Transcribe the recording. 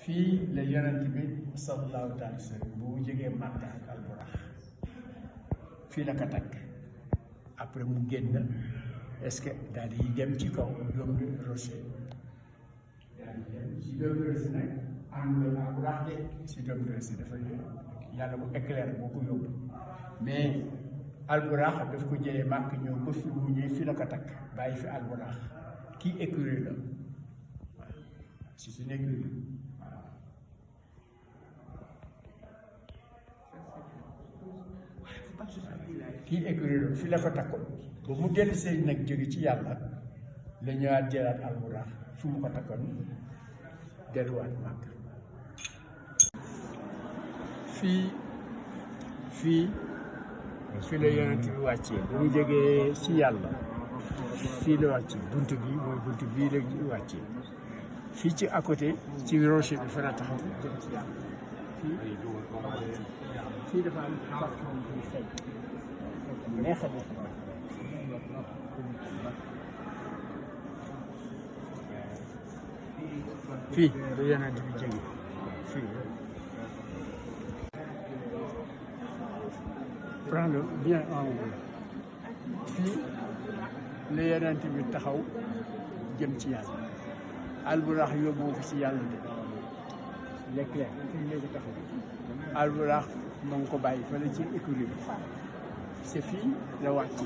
fii la Yonéntibi sallallahu alayhi wa sallam bu mu jógee Makka ak al Bourakh fii la ko takk après mu génn est-ce que daal di dem ci kaw doomu rocher daal di dem si doomu rocher nag am na Bourakh de si doomu rocher dafa yàlla mu éclair boo ko yóbbu mais al Bourakh daf ko jëlee Makka ñëw ba fi mu ñëwee fii la ko takk bàyyi fi al Bourakh kii écurie la waaw si su écurie kii écurie la fi la ko takkoon ba mu dellu seen nag jóge ci yàlla la ñëwaat jëlaat al Bourakh fu mu ko takkoon delluwaat Makka fii la Yonéntibi wàccee ba mu jógee ci yàlla fii la wàccee buntu bi mooy buntu bii la wàccee fii ci à côté ci rocher bi fa la taxaw jëm ci yàlla fii dafa am parfum bu fekk neex a neex fii la Yonéntibi jóge fii prends-le bien en haut fii la Yonéntibi taxaw jëm ci yàlla al Bourakh yóbbu ko ci yàlla de l'éclair fii léegi taxaw al Bourakh moo ngi ko bàyyi fa la ci écurie bi c'est fii la wàcc